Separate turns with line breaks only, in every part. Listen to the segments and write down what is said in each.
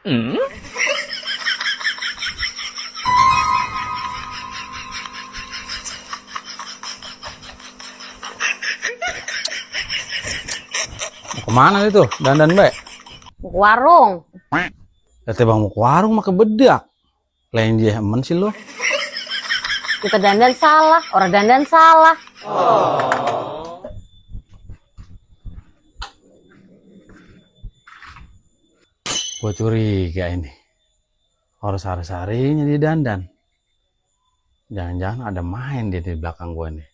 Kemana itu? Dandan baik.
Mau ke warung.
Tete bang mau ke warung mah kebedak. Lain dia emen sih lo.
Kita dandan salah, orang dandan salah.
Gue curiga ini. Harus hari-harinya dia dandan. Jangan-jangan ada main dia di belakang gue nih.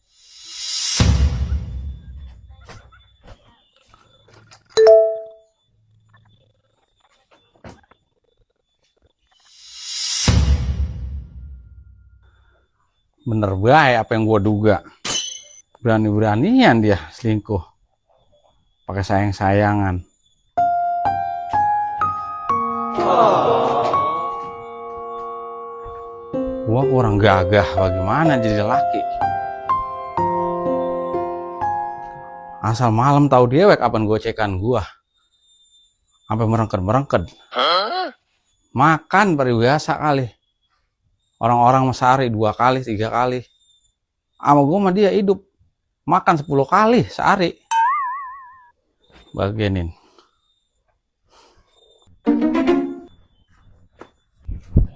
Bener baik apa yang gue duga. Berani-beranian dia selingkuh. Pakai sayang-sayangan. Gua kurang gagah bagaimana jadi laki. Asal malam tahu dewek apaan gocekan gua. Sampai merengket-merengket. Makan biasa kali. Orang-orang sehari 2 kali, 3 kali. Sama gua mah dia hidup makan 10 kali sehari. Bagianin.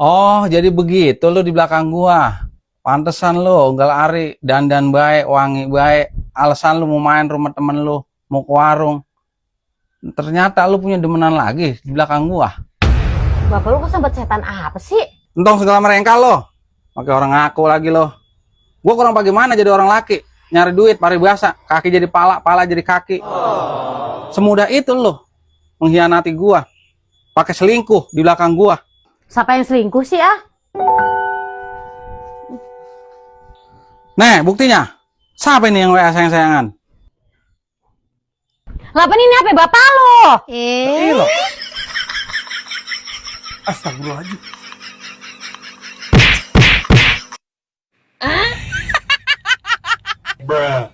Oh, jadi begitu lo di belakang gua. Pantesan lo unggal ari dandan baik, wangi baik. Alasan lo mau main rumah temen lo, mau ke warung. Ternyata lo punya demenan lagi di belakang gua.
Bapak lu kesambet setan apa sih?
Entong segala merengkal lo. Pakai orang ngaku lagi lo. Gua kurang bagaimana jadi orang laki. Nyari duit paribasa, kaki jadi pala, pala jadi kaki. Semudah itu lo mengkhianati gua. Pakai selingkuh di belakang gua.
Siapa yang selingkuh sih ah?
Nih buktinya. Siapa ini yang WA sayang-sayangan?
Lapan ini apa bapak lo?
Lo. Astagfirullahaladzim. Bruh.